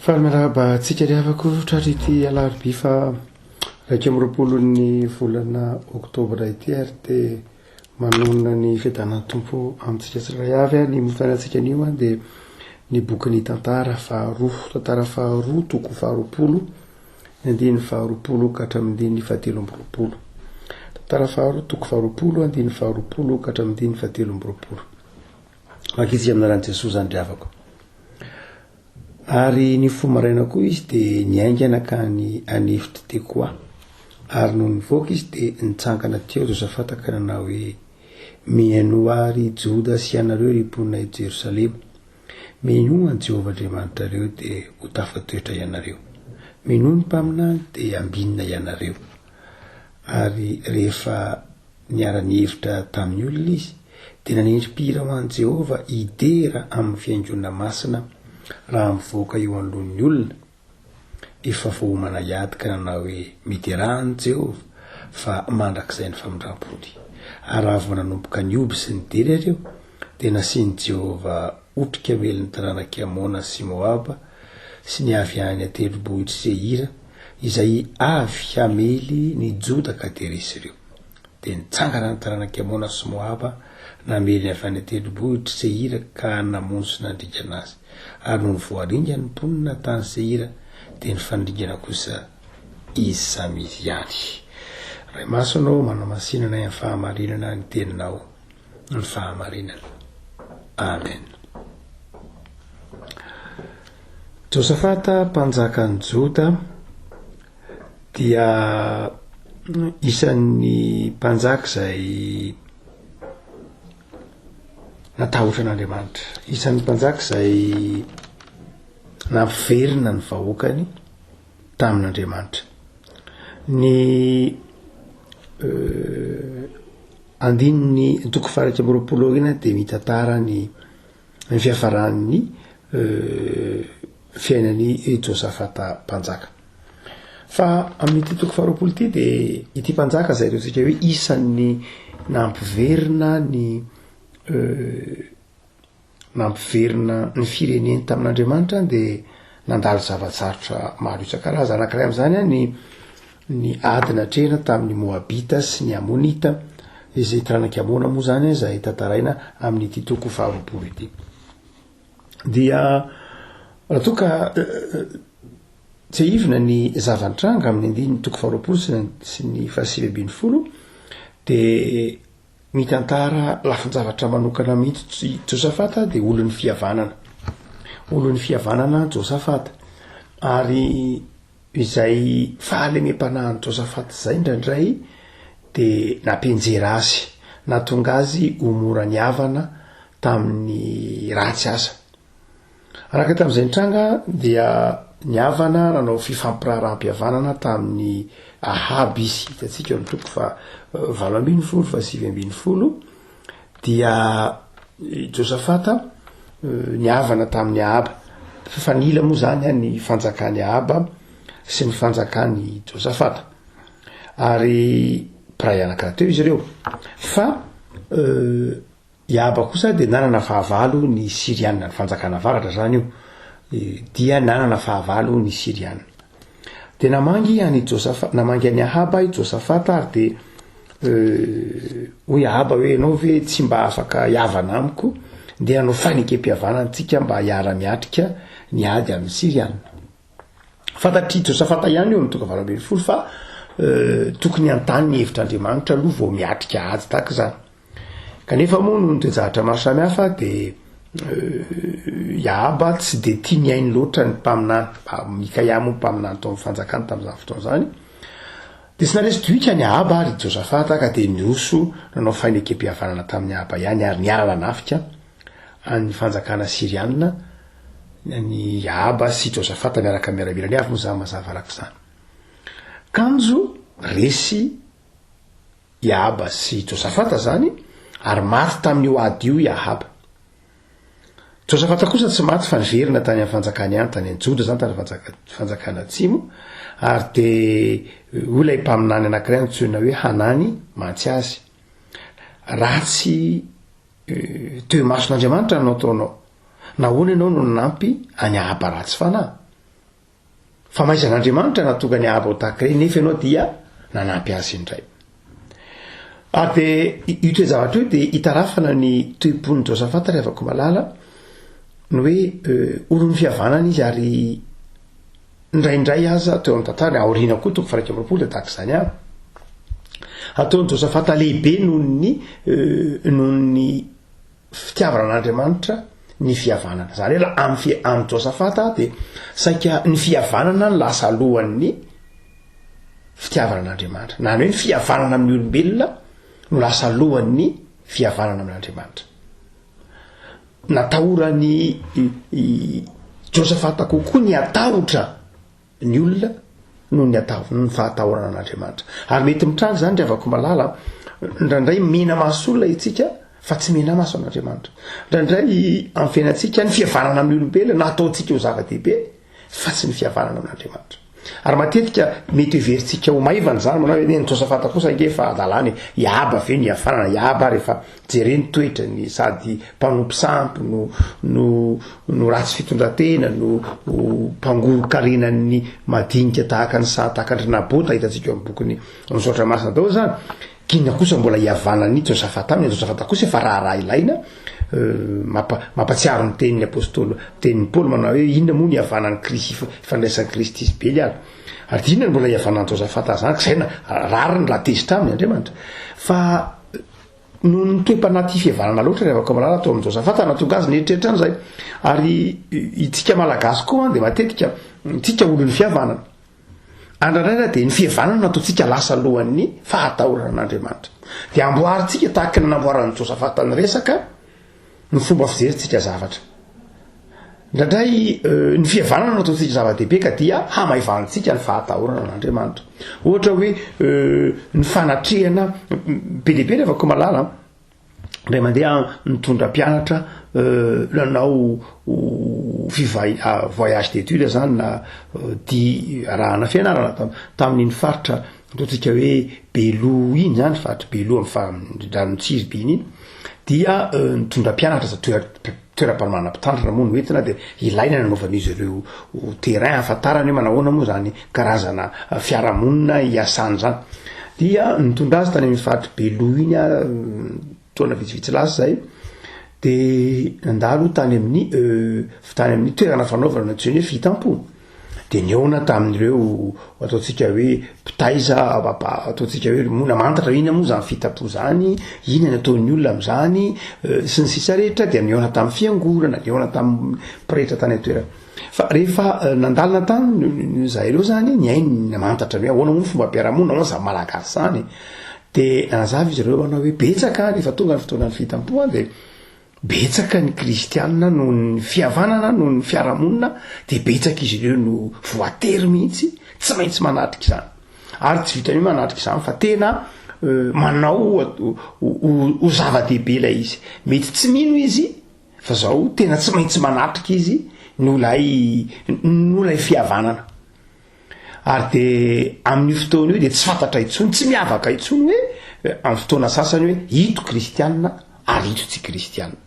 Faly miarahaba antsika ry havako tratry ity alarobia faha 21 ny volana oktobra ity ary dia manonona ny fiadanan'ny Tompo amintsika tsirairay avy. Ny mofo antsika anio dia ny bokin'ny tantara faharoa, tantara faharoa toko faharoapolo, ny andininy faharoapolo ka hatramin'ny andininy fahatelo amby roapolo. Tantara faharoa toko faharoapolo, andininy faharoapolo ka hatramin'ny andininy fahatelo amby roapolo. Vakitsika amin'ny anaran'i Jesoa izany ry havako. Ary nifoha maraina koa izy dia niainga nankany an'efitr'i Tekoa. Ary nony nivoaka izy dia nitsangana teo Josafata ka nanao hoe, Mihainoa ahy, ry Joda sy ianareo ry mponina eto Jerosalema. Minoa an'i Jehovah Andriamanitrareo dia ho tafatoetra ianareo. Minoa ny mpaminany dia ambinina ianareo. Ary rehefa niara-nihevitra tamin'ny olona izy, dia nanendry mpihira ho an'i Jehovah hidera amin'ny fihaingoana masina raha mivoaka eo anoloan'ny olona. Efa voaomana hiady ka nanao hoe, Miderà an'i Jehovah, fa mandrakizay ny famindram-pony. Ary raha vao nanomboka nihoby sy nidera ireo, dia nasian'i Jehovah otrika hamely ny taranak'i Amona sy Moaba sy ny avy any an-tendrombohitr'i Seira, izay avy hamely ny Joda ka dia resy ireo. Dia nitsangana ny taranak'i Amona sy Moaba, namely ny avy any an-tendrombohitr'i Seira ka namono sy nandringana azy. Ary nony voaringana ny mponina tany Seira, dia nifandringana kosa izy samy izy ihany. Ray Masina ô, manamasina anay amin'ny fahamarinana ny teninao, ny fahamarinana. Amen. Josafata mpanjakan'i Joda dia isan'ny mpanjaka izay natahotra an'Andriamanitra, isan'ny mpanjaka izay nampiverina ny vahoakany tamin'Andriamanitra. Ny andininy toko faha 21 aoriana dia mitantara ny ny fiafaran'ny fiainan'i Josafata mpanjaka. Fa amin'ity toko faharoapolo ity de ity mpanjaka izay ataontsika hoe isan'ny nampiverina ny nampiverina ny fireneny tamin'Andriamanitra de nandalo zava-tsarotra maro isan-karazany. Anankiray amin'izany ny ny ady natrehina tamin'ny Moabita sy ny Amonita, izay taranak'i Amona moa izany izay tantaraina amin'ity toko faharoapolo ity. Dia raha toa ka tsiahivina ny zava-nitranga amin'ny andininy toko faharoapolo sy ny sy ny fahasivy ambin'ny folo dia mitantara lafin-javatra manokana mihitsy Josafata dia olon'ny fihavanana. Olon'ny fihavanana Josafata. Ary Izay fahalemem-panahin'i Josafata izay indraindray dia nampianjera azy, nahatonga azy ho mora nihavana tamin'ny ratsy aza. Araka tamin'izay nitranga dia nihavana nanao fifampiraharaham-pihavanana tamin'i Ahaba izy. Hitantsika eo amin'ny toko faha 18, faha 19 dia i Josafata nihavana tamin'i Ahaba. Fifanila moa zany ny fanjakan'i Ahaba sy ny fanjakan'i Josafata. Ary mpiray anaka teo izy ireo. Fa i Ahaba kosa dia nanana fahavalo ny Syriana, ny fanjakana avaratra zany io, dia nanana fahavalo ny Syriana. Dia namangy an'i Josafa-, namangy an'i Ahaba i Josafata ary dia hoy Ahaba hoe, ianao ve tsy mba afaka hihavana amiko? Ndeha hanao fanekem-pihavanana tsika mba hiara-miatrika ny ady amin'ny Syriana. Fantatr'i Josafata ihany eo amin'ny toko 18 fa tokony hanontany ny hevitr'Andriamanitra aloha vao miatrika ady tahaka izany. Kanefa moa noho ny toe-javatra maro samihafa dia i Ahaba tsy dia tia nihaino loatra ny mpaminany, Mikaia moa mpaminany tao amin'ny fanjakany tamin'izany fotoana izany. Dia tsy naharesy dohika an'i Ahaba ary i Josafata ka dia niroso nanao fanekem-pihavanana tamin'i Ahaba ihany ary niara-nanafika an'ny fanjakana syriana ny Ahaba sy Josafata miaraka amin'ny miaramilany avy moa izany mazava araka izany. Kanjo resy i Ahaba sy Josafata izany, ary maty tamin'io ady io i Ahaba. Josafata kosa tsy maty fa niverina tany amin'ny fanjakany ihany, tany any Joda izany, tany fanjaka, fanjakana atsimo, ary de hoy ilay mpaminany anankiray antsoina hoe Hanany mantsy azy, ratsy teo imason'Andriamanitra no ataonao, nahoana ianao no nanampy an'i Ahaba ratsy fanahy? Famaizan'Andriamanitra nahatonga an'i Ahaba ho tahaka ireny nefa ianao dia nanampy azy indray. Ary dia io toe-javatra io dia itarafana ny toe-pon'i Josafata ry havako malala, ny hoe olon'ny fihavanana izy ary indraindray aza teo amin'ny tantarany, aoriana koa toko faha-21 dia tahaka izany ihany. Ataon'i Josafata lehibe noho ny noho ny fitiavana an'Andriamanitra ny fihavanana. Izany hoe la amin'ny fi- amin'i Josafata dia saika ny fihavanana no lasa alohan'ny fitiavana an'Andriamanitra. Na ny hoe ny fihavanana amin'ny olombelona no lasa alohan'ny fihavanana amin'Andriamanitra. Natahoran'i Josafata kokoa ny hatahotra ny olona noho ny ataho ny fahatahorana an'Andriamanitra. Ary mety mitranga izany ry havako malala, indraindray mena maso olona isika fa tsy mena maso an'Andriamanitra. Indraindray amin'ny fiainantsika ny fihavanana amin'ny olombelona no ataontsika ho zava-dehibe fa tsy ny fihavanana amin'Andriamanitra. Ary matetika mety heverintsika ho maivana izany, manao hoe ny Josafata kosa ange fa hadalana e, i Ahaba ve no hihavanana, i Ahaba ary efa jereo ny toetrany, sady mpanompo sampy no no no ratsy fitondratena no mpangoron-karenan'ny madinika tahaka ny saha tahaka an-dry Nabota hitantsika eo amin'ny bokin'ny ny Soratra Masina daholo izany. K'inona kosa mbola hihavanan'i Josafata aminy? Josafata kosa efa raharaha ilaina, mampa, mampatsiaro ny tenin'ny apostoly, tenin'i Paoly manao hoe inona moa ny hihavanan'i Kristy, ifandraisan'i Kristy sy Beliala. Ary dia inona no mbola hihavanan'i Josafata zany? Ka izay na rariny raha tezitra aminy Andriamanitra. Fa noho ny toe-panahy tia fihavanana loatra ry havako malala tao amin'i Josafata nahatonga azy nieritreritra an'izay. Ary itsika Malagasy koa dia matetika, tsika olon'ny fihavanana. Andraindraina dia ny fihavanana no ataontsika lasa alohan'ny fahatahorana an'Andriamanitra. Dia amboarintsika tahaka ny namboaran'i Josafata ny resaka ny fomba fijerintsika zavatra. Indraindray eh, ny fihavanana no ataontsika zava-dehibe ka dia hamaivanintsika ny fahatahorana an'Andriamanitra. Ohatra hoe eh, ny fanatrehana be dia be rehefa koa malala Indray mandeha aho nitondra mpianatra nanao fivahi- voyage d'étude zany na dia arahana fianarana tamin'iny faritra ataontsika hoe Beloha iny zany, faritry Beloha amy fa- Tsiribihina iny, dia nitondra mpianatra za toera- toeram-panomanana mpitandrina moa no entina de ilaina ny anaovan'izy ireo terrain ahafantarany hoe manahoana moa zany karazana fiarahamonina iasany zany. Dia nitondra azy tany amin'ny faritry Beloha iny aho taona vitsivitsy lasa zay, de nandalo tany amin'ny tany amin'ny toerana fanaovana ny antsoina hoe fihitam-po. De nihaona tamin'ireo ataontsika hoe mpitaiza, ataontsika hoe moa namantatra inona moa zany fihitam-po zany, inona ny ataon'ny olona am'zany, sy ny sisa rehetra, dia nihaona tamin'ny fiangonana, nihaona tamin'ny pretra tany an-toerana. Fa rehefa nandalina tany zahay ireo zany, nihaino namantatra ny hoe ahoana moa ny fombam-piarahamonina, ahoana zany malagasy zany, de nanazava izy ireo manao hoe betsaka rehefa tonga ny fotoanan'ny fihitam-po an de Betsaka ny kristianina noho ny fihavanana, noho ny fiarahamonina dia betsaka izy ireo no voatery mihitsy tsy maintsy manatrika izany. Ary tsy vitan'ny hoe manatrika izany fa tena manao ho zava-dehibe ilay izy. Mety tsy mino izy fa zao tena tsy maintsy manatrika izy noho ilay noho ilay fihavanana. Ary dia amin'io fotoana io dia tsy fantatra intsony, tsy miavaka intsony hoe amin'ny fotoana sasany hoe ito kristianina ary ito tsy kristianina.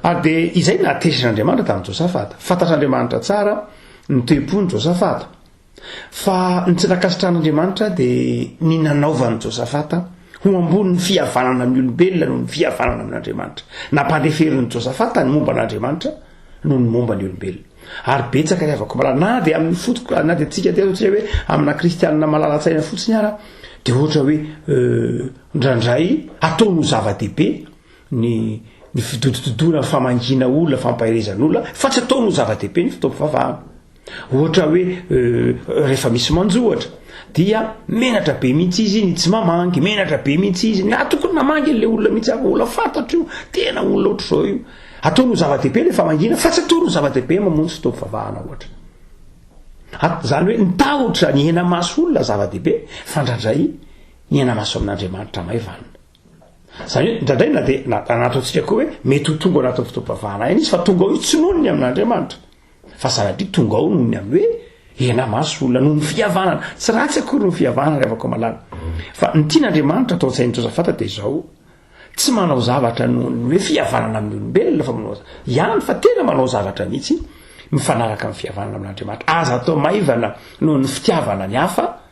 Ary dia izay no nahatezitran'Andriamanitra tamin'i Josafata. Fantatr'Andriamanitra tsara ny toe-pon'i Josafata. Fa ny tsy nankasitrahan'Andriamanitra dia ny nanaovan'i Josafata ho ambonin'ny fihavanana amin'ny olombelona noho ny fihavanana amin'Andriamanitra. Nampandeferin'i Josafata ny momba an'Andriamanitra noho ny momba ny olombelona. Ary betsaka ry havako malala, na dia amin'ny fotoko, na dia tsika aty ataontsika hoe amina kristianina malala-tsaina fotsiny ara, dia ohatra hoe indraindray ataony ho zava-dehibe ny ny fidodododoana, ny famangiana olona, fampaherezana olona, fa tsy ataony ho zava-dehibe ny fotoam-pivavahana. Ohatra hoe rehefa misy manjo ohatra, dia menatra be mihitsy izy ny tsy mamangy, menatra be mihitsy izy, na tokony namangy an'ilay olona mihitsy aho, olona fantatro io, tena olona ohatr'izao io. Ataony ho zava-dehibe ilay famangiana fa tsy ataony ho zava-dehibe mamonjy fotoam-pivavahana ohatra. At, zany hoe ny tahotra, ny hena-maso olona zava-dehibe fa indraindray ny hena-maso amin'Andriamanitra maivanina. Zany hoe indraindray na dia na nataontsika koa hoe mety ho tonga ao anatin'ny fotoam-pivavahana ihany izy fa tonga ao izy tsy noho ny amin'Andriamanitra fa sanatria tonga ao noho ny amin'ny hoe hena-maso olona noho ny fihavanana. Tsy ratsy akory ny fihavanana ry havako malala. Fa ny tian'Andriamanitra atao an-tsain'i Josafata dia izao, Tsy manao zavatra noho ny hoe fihavanana amin'ny olombelona fa manao ihany fa tena manao zavatra mihitsy. mifanaraka amin'ny fihavanana amin'Andriamanitra. Aza atao maivana noho ny fitiavana ny hafa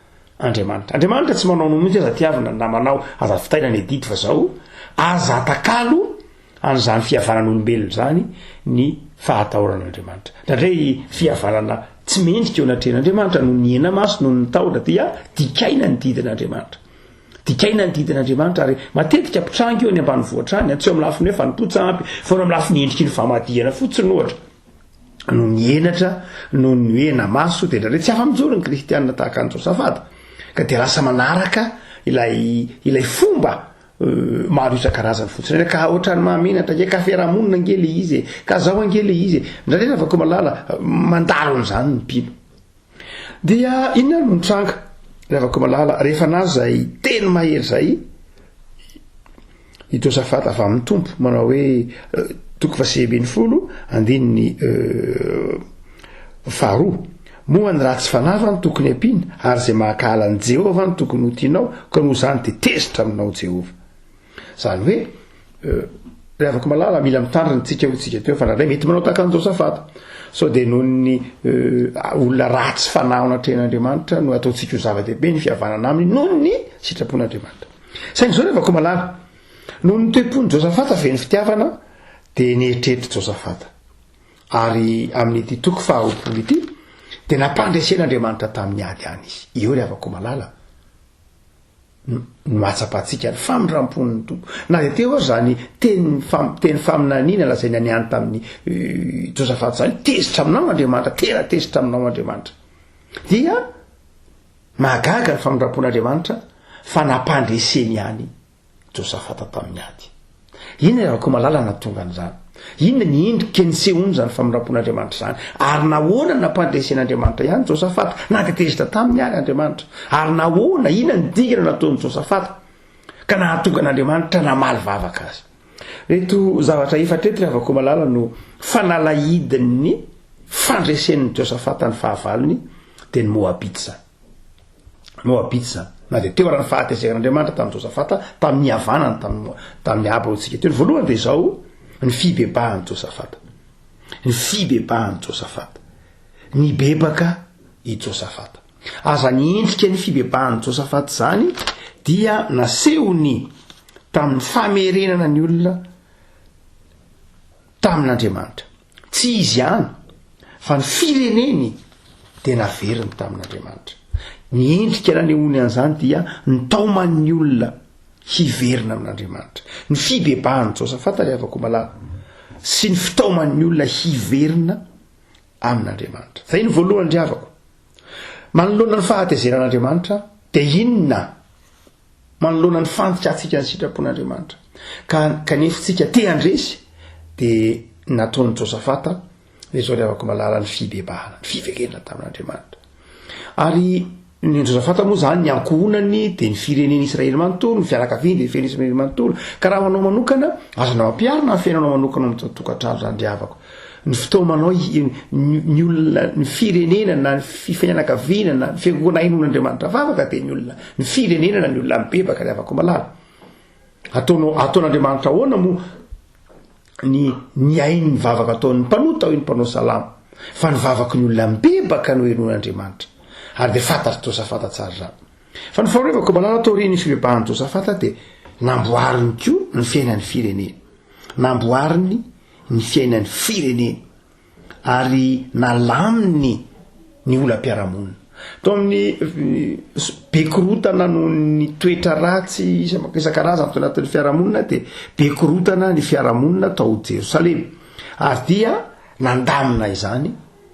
Andriamanitra. Andriamanitra tsy manao anao mihitsy aza tiavina ny namanao, aza vitaina ny adidy fa zao, aza atakalo an'izany fihavanan'olombelona izany ny fahatahoran'Andriamanitra. Indraindray fihavanana tsy mendrika eo anatrehan'Andriamanitra noho ny hena-maso, noho ny tahotra dia dikaina ny didin'Andriamanitra. Dikaina ny didin'Andriamanitra ary matetika mpitranga io any ambanivohitra any, tsy eo amin'ny lafiny hoe fanompoan-tsampy fa eo amin'ny lafiny endriky ny famadihana fotsiny ohatra. Noho ny henatra, noho ny hoe hena-maso dia indraindray tsy afa-mijoro ny kristianina tahaka an'i Josafata ka dia lasa manaraka ilay ilay fomba maro isan-karazany fotsiny eny ka ohatran'ny mahamenatra ange ka fiarahamonina ange le izy e, ka zao ange le izy e, indraindray ravako malala mandalo an'izany ny mpino. Dia inona no nitranga ravako malala rehefa nahazo izay teny mahery izay i Josafata avy amin'ny Tompo manao hoe toko faha-19 andininy faharoa Moa ny ratsy fanahy va no tokony hampiana, ary izay mankahala an'i Jehovah va no tokony ho tianao, ka noho izany dia tezitra aminao Jehovah. Izany hoe, ry havako malala, mila mitandrina isika hoy isika teo, fa indraindray mety manao tahaka an'i Josafata. Sao dia noho ny olona ratsy fanahy ao anatrehan'Andriamanitra no ataontsika ho zava-dehibe ny fihavanana aminy noho ny sitrapon'Andriamanitra. Saingy izao ry havako malala, noho ny toe-pon'i Josafata feno fitiavana, dia nieritreritra Josafata. Ary amin'ity toko faharoapolo ity dia nampandresen'Andriamanitra tamin'ny ady any izy. Eo ry havako malala no ahatsapantsika ny famindram-pon'ny Tompo. Na dia teo aza izany teny teny faminaniana lazainy any any tamin'i eh, Josafata izany, tezitra aminao Andriamanitra, tena tezitra aminao Andriamanitra. Dia mahagaga ny famindram-pon'Andriamanitra fa nampandreseny ihany Josafata tamin'ny ady. Inona ry Rakomalala nahatonga an'izany? Inona ny endrika nisehoan'izany famindram-pon'Andriamanitra izany? Ary nahoana no nampandresen'Andriamanitra ihany Josafata na dia tezitra taminy ary Andriamanitra? Ary nahoana, inona ny dingana nataon'i Josafata ka nahatonga an'Andriamanitra namaly vavaka azy? Ireto zavatra efatra ireto ry Havakomalala no fanalahidin'ny fandresen'i Josafata ny fahavalony, dia ny Moabita izany. Moabita izany. Na dia teo ara ny fahatezeran'Andriamanitra tamin'i Josafata tamin'ny nihavanany tamin'ny tamin'ny Ahaba hoy isika teo. Ny voalohany dia izao, ny fibebahan'i Josafata. Ny fibebahan'i Josafata. Nibebaka i Josafata. Aza ny endrika ny fibebahan'i Josafata izany dia nasehony tamin'ny famerenana ny olona tamin'Andriamanitra. Tsy izy ihany, fa ny fireneny dia naveriny tamin'Andriamanitra. Ny endrika nanehoany an'izany dia nitaomany ny olona hiverina amin'Andriamanitra. Ny fibebahan'i Josafata ry havako malala, sy ny fitaoman'ny olona hiverina amin'Andriamanitra. Izay no voalohany ry havako. Manoloana ny fahatezeran'Andriamanitra dia inona manoloana ny fandikantsika ny sitrapon'Andriamanitra. Ka kanefa tsika te handresy dia nataon'i Josafata dia izao ry havako malala ny fibebahana, ny fiverenana tamin'Andriamanitra. Ary ny Josafata moa zany ny ankohonany dia ny firenen'i Israely manontolo, ny fianakaviany dia ny firenen'i Israely manontolo. Ka raha ho anao manokana, azonao ampiharina ny fiainanao manokana ao amin'ny tokantrano izany ry havako. Ny fitaomanao ny olona, ny firenena na ny fianakaviana na ny fiangonana hainoan'Andriamanitra vavaka dia ny olona, ny firenena na ny olona mibebaka ry havako malala. Ataonao, ataon'Andriamanitra ahoana moa ny ny haino ny vavaka ataon'ny mpanota hoy ny mpanao salamo fa ny vavaky ny olona mibebaka no henoin'Andriamanitra. Ary dia fantatr'i Josafata tsara izany. Fa ny faharoa malala taorian'ny fibebahan'i Josafata dia namboariny koa ny fiainan'ny firenena. Namboariny ny fiainan'ny fireneny ary nalaminy ny olam-piarahamonina. Tao amin'ny be korontana noho ny toetra ratsy isan-karazany tao anatin'ny fiarahamonina dia be korontana ny fiarahamonina tao Jerosalema ary dia nandamina izany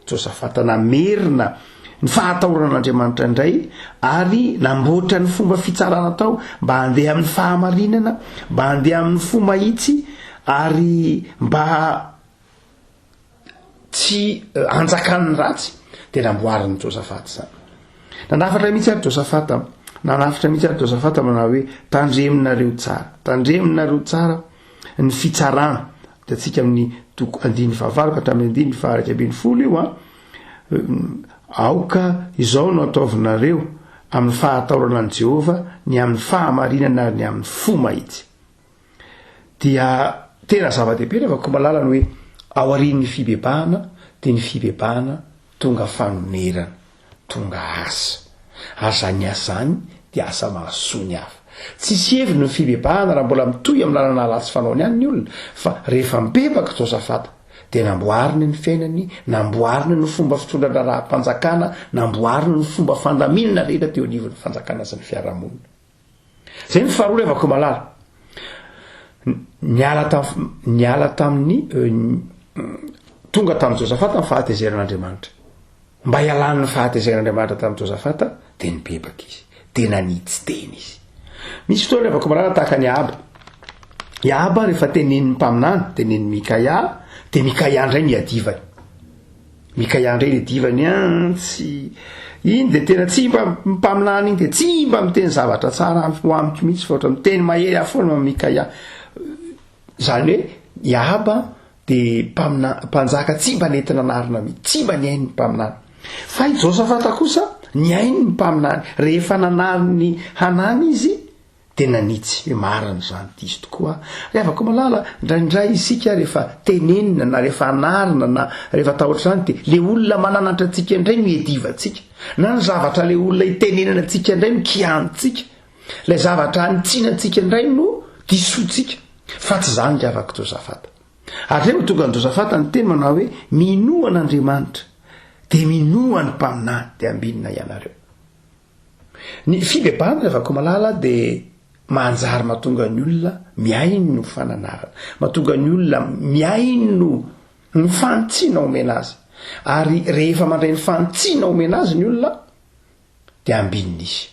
Josafata, namerina ny fahatahorana an'Andriamanitra indray ary namboatra ny fomba fitsarana tao mba handeha amin'ny fahamarinana, mba handeha amin'ny fo mahitsy ary mba tsy hanjakan'ny ratsy dia namboarin'i Josafata izany. Nanafatra mihitsy ary Josafata, nanafatra mihitsy ary Josafata manao hoe tandreminareo tsara, tandreminareo tsara ny fitsarana. Hitantsika amin'ny toko andininy fahavalo ka hatramin'ny andininy faha 11 io an. Aoka izao no ataovinareo amin'ny fahatahorana an'i Jehovah, ny amin'ny fahamarinana ary ny amin'ny fo mahitsy. Dia tena zava-dehibe rehefa koa malala ny hoe aorian'ny fibebahana dia ny fibebahana tonga fanonerana, tonga asa. Ary izany asa izany dia asa mahasoa ny hafa. Tsisy heviny ny fibebahana raha mbola mitohy amin'ny lalana ratsy fanaony ihany ny olona, fa rehefa mibebaka Josafata dia namboariny ny fiainany, namboariny ny fomba fitondran-draharaham-panjakana, namboariny ny fomba fandaminana rehetra teo anivon'ny fanjakana sy ny fiarahamonina. Zay ny faharoa ry havako malala. Niala tam niala tamin'ny tonga tamin'i Josafata ny fahatezeran'Andriamanitra. Mba hialan'ny fahatezeran'Andriamanitra tamin'i Josafata dia nibebaka izy, dia nanitsy tena izy. Misy fotoana ry havako malala tahaka an'i Ahaba. I Ahaba rehefa tenenin'ny mpaminany, tenenin'i Mikaia, dia Mikaia indray no iadivany. Mikaia indray le divany an, tsy iny de tena tsy mba mpaminany iny de tsy mba miteny zavatra tsara ho amiko mihitsy fa ohatra miteny mahery aho foana Mikaia. Zany hoe i Ahaba de mpamina- mpanjaka tsy mba nety nanarina mihitsy, tsy mba nihaino ny mpaminany. Fa i Josafata kosa nihaino ny mpaminany, rehefa nanary ny Hanany izy Dia nanitsy hoe marina izany, diso tokoa aho. Ry havako malala, indraindray isika rehefa tenenina na rehefa anarina na rehefa atao ohatr'izany dia le olona mananatra antsika indray no iadivantsika, na ny zavatra le olona itenenana antsika indray no kianintsika, ilay zavatra anitsiana antsika indray no disointsika. Fa tsy izany ry havako Josafata. Ary izay no tonga an'i Josafata niteny manao hoe, Minoa an'Andriamanitra, dia minoa ny mpaminany, dia ambinina ianareo. Ny fibebahana ry Vakomalala dia manjary mahatonga ny olona mihaino fananarana, mahatonga ny olona mihaino ny fanitsiana omena azy. Ary rehefa mandray ny fanitsiana omena azy ny olona dia ambinina izy,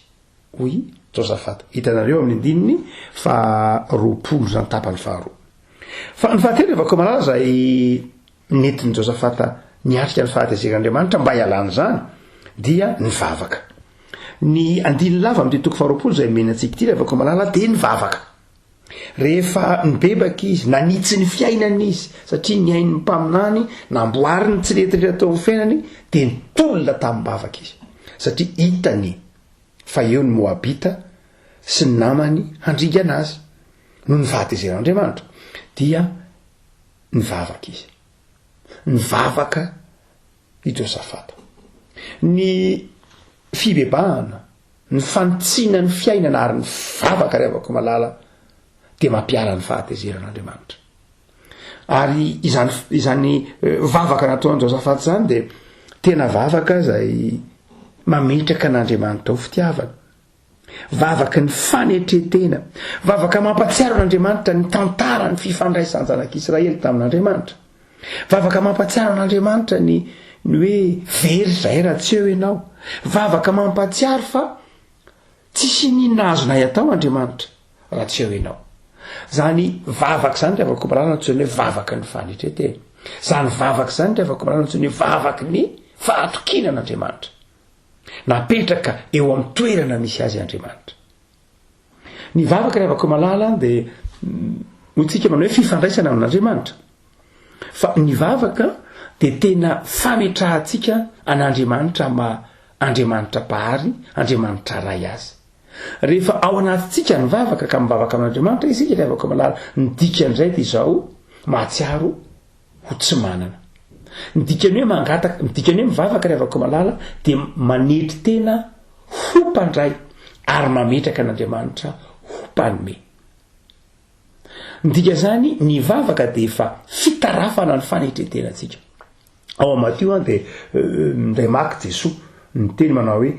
hoy Josafata. Hitanareo amin'ny andininy faha 20 izany tapany faharoa. Fa ny fahatelo ry Vakomalala izay Nentin'i Josafata niatrika ny fahatezeran'Andriamanitra mba hialana izany dia nivavaka. Ny andininy lava amin'ity toko faharoapolo izay omena antsika ity, Ravako Malala, dia nivavaka. Rehefa nibebaka izy, nanitsy ny fiainany izy, satria nihaino ny mpaminany, namboariny ny tsy nety rehetra teo amin'ny fiainany, dia nitolona tamim-bavaka izy. Satria hitany fa eo ny Moabita sy ny namany handringana azy noho ny fahatezeran'Andriamanitra. Dia Nivavaka izy. Nivavaka i Josafata. Ny fibebahana, ny fanitsiana ny fiainana ary ny vavaka ry havako malala dia mampiala ny fahatezeran'Andriamanitra. Ary izany izany eh, vavaka nataon'i Josafata izany dia tena vavaka izay mametraka an'Andriamanitra ho fitiavana. Vavaky ny fanetren-tena. Vavaka mampahatsiaro an'Andriamanitra ny tantaran'ny fifandraisan-janak'Israely tamin'Andriamanitra. Vavaka mampahatsiaro an'Andriamanitra ny ny hoe very izahay raha tsy eo ianao. Vavaka mampahatsiaro fa tsisy ininona azonay atao Andriamanitra raha tsy eo ianao. Zany vavaka zany ry havako malala no antsoina hoe vavaky ny fanetren-tena. Zany vavaka zany ry havako malala no antsoina hoe vavaky ny fahatokiana an'Andriamanitra. Napetraka eo amin'ny toerana misy azy Andriamanitra. Ny vavaka ry havako malala dia hoy tsika manao hoe fifandraisana amin'Andriamanitra. Fa ny vavaka dia tena fametrahantsika an'Andriamanitra maha Andriamanitra Mpahary, Andriamanitra Ray azy. Rehefa ao anatintsika ny vavaka ka mivavaka amin'Andriamanitra isika ry havako malala, ny dikan'izay dia izao, mahatsiaro ho tsy manana. Ny dikan'ny hoe mangataka, ny dikan'ny hoe mivavaka ry havako malala dia manetry tena ho mpandray ary mametraka an'Andriamanitra ho mpanome. Ny dikan'izany, ny vavaka dia efa fitarafana ny fanetren-tenantsika. Ao amin'ny Matio an dia indray maka Jesoa niteny manao hoe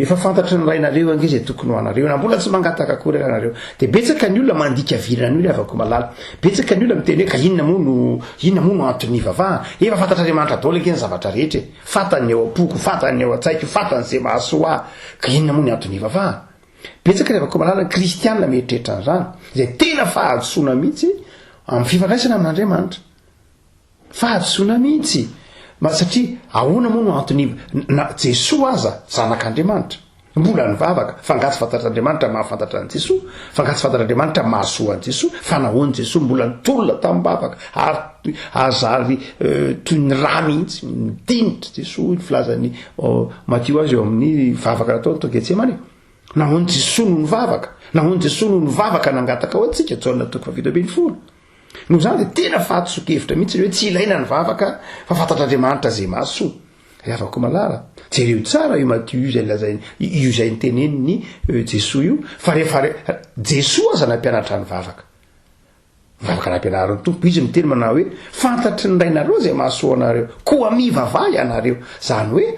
efa fantatry ny Rainareo ange izay tokony ho anareo na mbola tsy mangataka akory ary ianareo. Dia betsaka ny olona mandika vilana an'io ry havako malala. Betsaka ny olona miteny hoe ka inona moa no inona moa no antony hivavahana? Efa fantatr'Andriamanitra daholo ange ny zavatra rehetra e. Fantany ny ao am-poko, fantany ny ao an-tsaiko, fantany izay mahasoa ahy. Ka inona moa ny antony hivavahana? Betsaka ry havako malala ny kristiana mieritreritra an'izany, izay tena fahadisoana mihitsy amin'ny fifandraisana amin'Andriamanitra. Fahadisoana mihitsy! Ma satria ahoana moa no antony na Jesoa aza zanak'Andriamanitra mbola nivavaka fa nga tsy fantatr'Andriamanitra mahafantatra an'i Jesoa? Fa nga tsy fantatr'Andriamanitra mahasoa an'i Jesoa? Fa nahoana Jesoa mbola nitolona tamim-bavaka ary ary zary toy ny rà mihitsy midinitra Jesoa hoy ny filazan'i Matio azy eo amin'ny vavaka nataony tao Getsemane. Nahoana Jesoa no nivavaka? Nahoana Jesoa no nivavaka nangataka ho antsika? Jaona toko faha 17. Noho izany dia tena fahadisoan-kevitra mihitsy ny hoe tsy ilaina ny vavaka fa fantatr'Andriamanitra izay mahasoa. Ry havako malala, jereo tsara io Matio io izay lazainy, io izay notenenin'i Jesoa io, fa rehefa Jesoa aza nampianatra ny vavaka. Vavaka nampianarin'ny Tompo, izy miteny manao hoe, fantatry ny Rainareo izay mahasoa anareo, koa mivavaha ianareo. Izany hoe,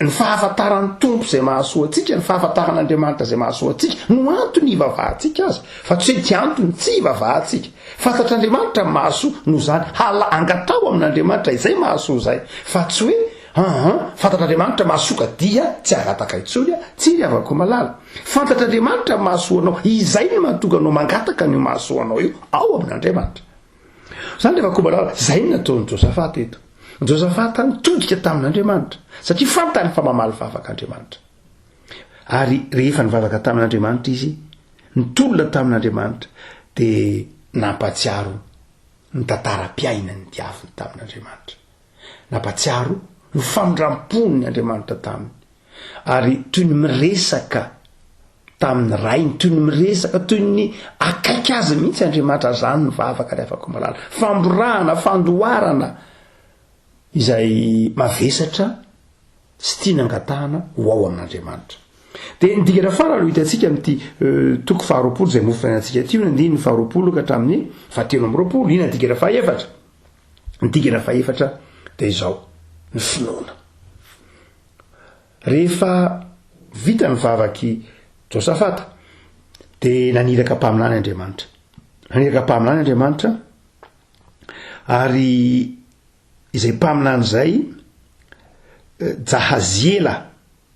ny fahafantaran'ny Tompo izay mahasoa antsika, ny fahafantaran'Andriamanitra izay mahasoa antsika, no antony hivavahantsika azy, fa tsy hoe tsy antony tsy hivavahantsika. Fantatr'Andriamanitra ny mahasoa, noho izany, hala angataho amin'Andriamanitra izay mahasoa izay, fa tsy hoe, aa, fantatr'Andriamanitra mahasoa ka dia tsy hangataka intsony aho. Tsia ry havako malala. Fantatr'Andriamanitra ny mahasoa anao, izay no mahatonga anao mangataka an'io mahasoa anao io ao amin'Andriamanitra. Izany ry havako malala, izay no nataon'i Josafata eto. Josafata nitodika tamin'Andriamanitra, satria fantany fa mamaly vavaka Andriamanitra. Ary rehefa nivavaka tamin'Andriamanitra izy, nitolona tamin'Andriamanitra, dia nampatsiaro ny tantaram-piainany diaviny tamin'Andriamanitra. Nampatsiaro ny famindram-pony Andriamanitra taminy. Ary toy ny miresaka tamin'ny rainy, toy ny miresaka, toy ny akaiky azy mihitsy Andriamanitra, zany ny vavaka ry havako malala. Famborahana, fandoharana izay mavesatra sy tiana angatahana ho ao amin'Andriamanitra. Dia ny dingana farany ho hitantsika amin'ity eh, toko faharoapolo izay mofonainantsika ity, ny andininy faharoapolo ka hatramin'ny fahatelo amby roapolo. Inona ny dingana fahefatra? Ny dingana fahefatra dia izao, ny finoana. Rehefa vita ny vavak'i Josafata, dia naniraka mpaminany Andriamanitra. Naniraka mpaminany Andriamanitra, ary izay mpaminany izay, eh, Jahaziela,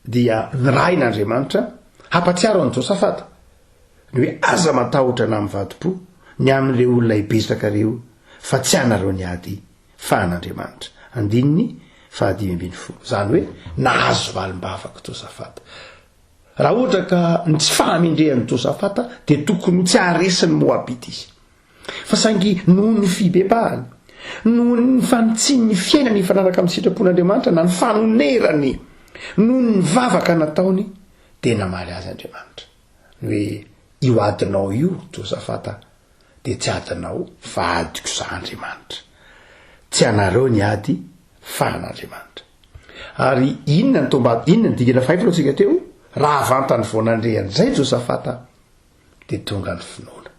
dia nirahin'Andriamanitra hampatsiaro an'i Josafata, ny hoe aza matahotra na mivadi-po ny amin'ireo olona hibezaka ireo, fa tsy anareo ny ady fa an'Andriamanitra. Andininy faha-15. Izany hoe nahazo valim-bavaka Josafata. Raha ohatra ka ny tsy fahamendrehan'i Josafata dia tokony ho tsy haharesy ny Moabita izy. Fa saingy noho ny fibebahany, noho ny fanitsiany ny fiainany hifanaraka amin'ny sitrapon'Andriamanitra na ny fanonerany, noho ny vavaka nataony dia namaly azy Andriamanitra. Ny hoe io adinao io Josafata dia tsy adinao fa adiko za Andriamanitra. Tsy anareo ny ady fa an'Andriamanitra. Ary inona ny tomba inona ny dingana fahefatra hoy tsika teo? Raha vantany vao nandre an'izay Josafata dia tonga ny finoana.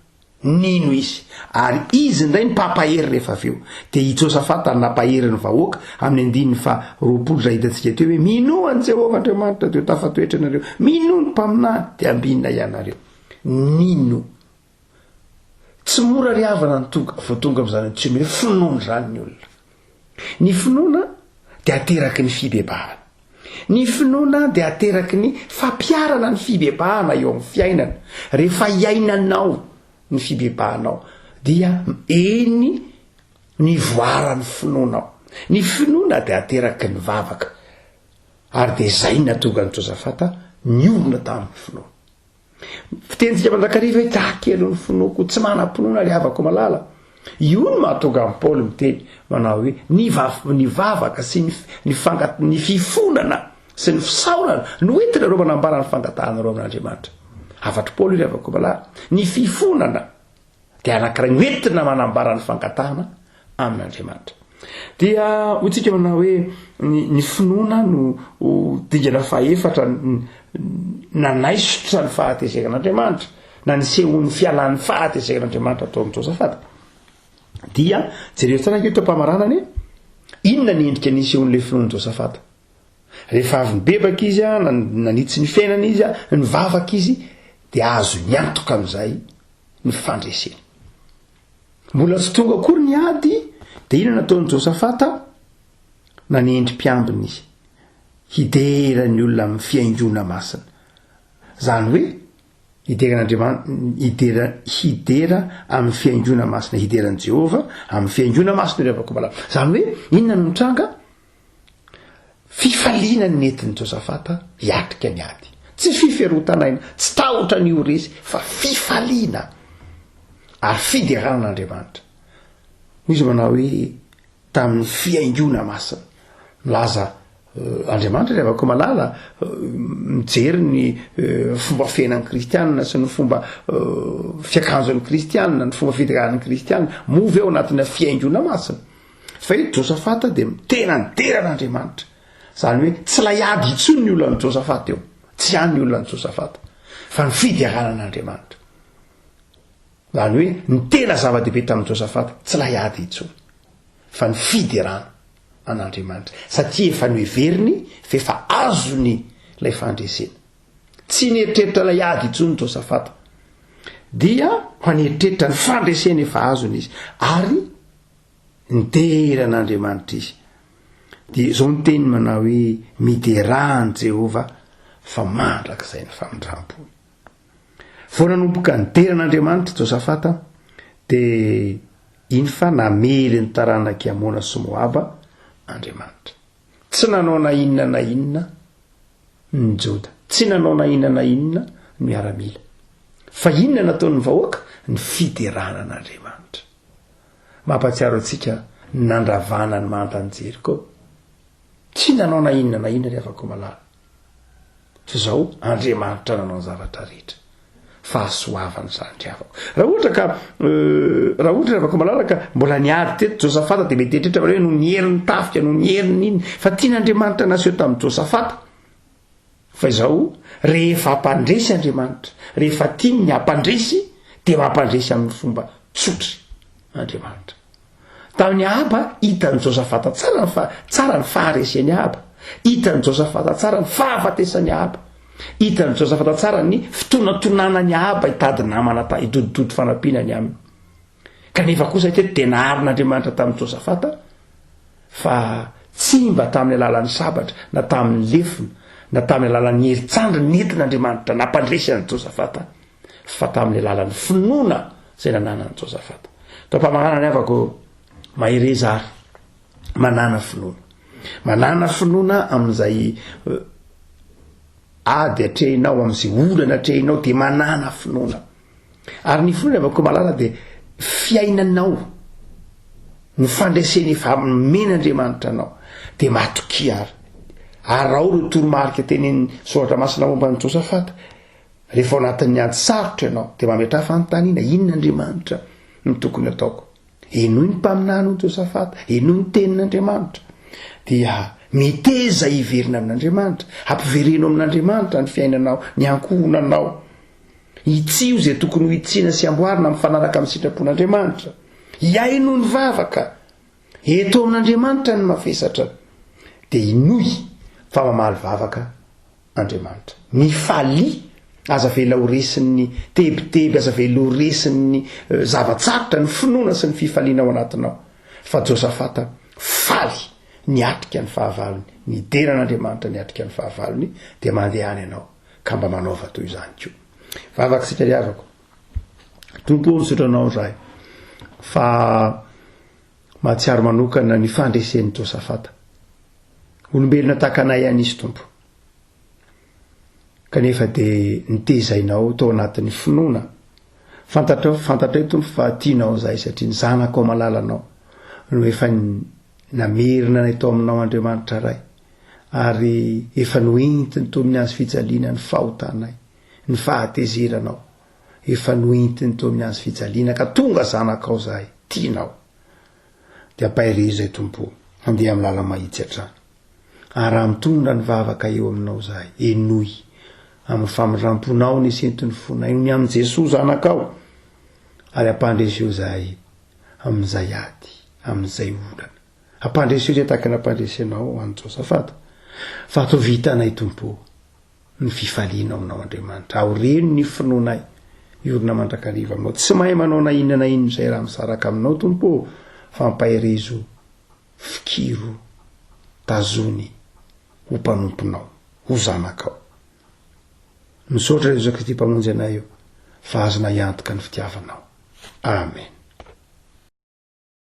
Nino izy. Ary izy indray no mpampahery rehefa avy eo. Dia i Josafata no nampahery ny vahoaka amin'ny andininy faha 20 izay hitantsika teo hoe minoa an'i Jehovah Andriamanitra dia ho tafatoetra ianareo. Minoa ny mpaminany dia ambinina ianareo. Nino. Tsy mora ry havana ny tonga vao tonga amin'izany antsoina hoe finoana izany ny olona. Ny finoana dia ateraky ny fibebahana. Ny finoana dia ateraky ny fampiharana ny fibebahana eo amin'ny fiainana. Rehefa iainanao ny fibebahanao dia eny ny voaran'ny finoanao. Ny finoana dia ateraky ny vavaka. Ary dia izay no nahatonga an'i Josafata niorina tamin'ny finoana. Fitenintsika mandrakariva hoe taha kely ny finoako, tsy manam-pinoana ry havako malala. Io no mahatonga an'i Paoly miteny manao hoe ny vav- ny vavaka sy ny ny fanga- ny fifonana sy ny fisaorana no entinareo manambara ny fangatahanareo amin'Andriamanitra. Hafatr'i Paoly io ry havako malala. Ny fifonana. dia anankiray noentina manambara ny fangatahana amin'Andriamanitra. Dia hoy tsika manao hoe ny, ny finoana no ho dingana fahefatra nanaisotra ny fahatezeran'Andriamanitra na nisehoan'ny fialan'ny fahatezeran'Andriamanitra tao amin'i Josafata. Dia jereo tsara ange eto am-pamaranana e, inona ny endrika nisehoan'ilay finoan'i Josafata? Rehefa avy nibebaka izy, nanitsy ny fiainany izy, nivavaka izy, dia azo niantoka amin'izay ny fandresena. Mbola tsy tonga akory ny ady, dia inona nataon'i Josafata? Nanendry mpiambina izy, hidera ny olona amin'ny fihaingoana masina. Izany hoe, hidera an'Andriamanitra, hidera, hidera amin'ny fihaingoana masina, hidera an'i Jehovah amin'ny fihaingoana masina ireo havako malala. Izany hoe, inona no nitranga? Fifaliana ny nentin'i Josafata hiatrika ny ady. Tsy fiferotan'aina, tsy tahotra ny ho resy, fa fifaliana ary fiderana an'Andriamanitra. Hoy izy manao hoe, tamin'ny fihaingoana masina. Milaza Andriamanitra ry havako malala, mijery ny fomba fiainan'ny kristianina sy ny fomba fiakanjon'ny kristianina, ny fomba fidiran'ny kristianina, moa ve ao anatina fihaingoana masina? Fa eto Josafata dia tena nidera an'Andriamanitra. Izany hoe tsy ilay ady intsony ny olan'i Josafata eo. Tsy any ny olan'i Josafata. Fa ny fiderana an'Andriamanitra. Izany hoe ny tena zava-dehibe tamin'i Josafata, tsy ilay ady intsony. Fa ny fiderana an'Andriamanitra. Satria efa noheveriny fa efa azony ilay fandresena. Tsy nieritreritra ilay ady intsony Josafata. Dia fa nieritreritra ny fandresena efa azony izy. Ary Nidera an'Andriamanitra izy. Dia izao ny teniny manao hoe, Miderà an'i Jehovah, fa mandrakizay ny famindram-pony. Vao nanomboka nidera an'Andriamanitra Josafata, dia iny fa namely ny taranak'i Amona sy Moaba Andriamanitra. Tsy nanao na inona na inona ny Joda. Tsy nanao na inona na inona ny miaramila. Fa inona nataon'ny vahoaka? Ny fiderana an'Andriamanitra. Mampahatsiaro antsika ny nandravana ny mandan'i Jeriko. Tsy nanao na inona na inona ry havako malala. Fa izao Andriamanitra nanao ny zavatra rehetra. Fahasoavana izany ry havako. Raha ohatra ka raha ohatra ry havako malala ka mbola niady teto Josafata dia mety eritreritra hoe noho ny herin'ny tafika, noho ny herin'ny inona. Fa tian'Andriamanitra naseho tamin'i Josafata Fa izao, rehefa hampandresy Andriamanitra, rehefa tiany ny hampandresy, dia mampandresy amin'ny fomba tsotra Andriamanitra. Tamin'i Ahaba, hitan'i Josafata tsara ny fa, tsara ny faharesen'i Ahaba. Hitan'i Josafata tsara ny fahafatesan'i Ahaba. Hitan'i Josafata tsara ny fitonantonanan'i Ahaba hitady namana ta, hidodidody fanampiana ny aminy. Kanefa kosa teto dia naharin'Andriamanitra tamin'i Josafata fa tsy mba tamin'ny alalan'ny sabatra na tamin'ny lefona na tamin'ny alalan'ny herin-tsandry nentin'Andriamanitra nampandresy an'i Josafata fa tamin'ny alalan'ny finoana izay nananan'i Josafata. Tao am-pamaranana ny havako, mahereza ary manàna finoana. Manàna finoana amin'izay eh, ady atrehinao, amin'izay olana atrehinao dia manàna finoana. Ary ny finoana ry Vakomalala dia fiainanao, ny fandresena efa nomen'Andriamanitra anao, dia matokia ary. Araho ireo toromarika tenenin'ny Soratra Masina momba an'i Josafata. Rehefa ao anatin'ny ady sarotra ianao, dia mametraha fanontaniana, inona Andriamanitra no tokony ataoko? Henoy ny mpaminany hoy Josafata, henoy ny tenin'Andriamanitra. Dia meteza hiverina amin'Andriamanitra, ampivereno amin'Andriamanitra ny fiainanao, ny ankohonanao. Hitsiho izay tokony ho hitsiana sy hamboarina mifanaraka amin'ny sitrapon'Andriamanitra. Hihaino ny vavaka. Eto amin'Andriamanitra ny mavesatra. Dia inoy fa mamaly vavaka Andriamanitra. Mifalia, aza avela ho resin'ny tebiteby, aza avela ho resin'ny eh, zava-tsarotra ny finoana sy ny fifaliana ao anatinao. Fa Josafata faly niatrika ny fahavalony, nidera an'Andriamanitra niatrika ny fahavalony, dia mandehana ianao. ka mba manaova toy izany koa. Vavaka isika ry havako. Tompo ô, misaotra anao izahay fa mahatsiaro manokana ny fandresen'i Josafata. Olombelona tahaka anay ihany izy Tompo. Kanefa dia nitezainao tao anatin'ny finoana. Fantatrao, fantatray Tompo fa tianao izahay satria ny zanakao malalanao no efa namerina anay tao aminao Andriamanitra Ray. Ary efa noentiny toy ny hazo fijaliana ny fahotanay, ny fahatezeranao, efa noentiny toy ny hazo fijaliana ka tonga zanakao zahay, tianao. Dia ampaherezo izay Tompo o, handeha amin'ny lala-mahitsy hatrany. Ary raha mitondra ny vavaka eo aminao zahay, henoy amin'ny famindram-ponao ny senton'ny fonay, noho ny amin'i Jesoa zanakao, ary ampandreseo zahay amin'izay ady, amin'izay olana. Ampandreseo izay tahaka ny nampandresenao an'i Josafata. Fa ataovy hitanay, Tompo ô, ny fifaliana ao aminao, Andriamanitra. Aoreno ny finoanay hiorina mandrakariva aminao. Tsy mahay manao na inona na inona izay raha misaraka aminao, Tompo ô, fa ampaherezo, fikiro, tazony ho mpanomponao, ho zanakao. Misaotra Jesoa Kristy Mpamonjy anay ô, fa azonay antoka ny fitiavanao. Amen.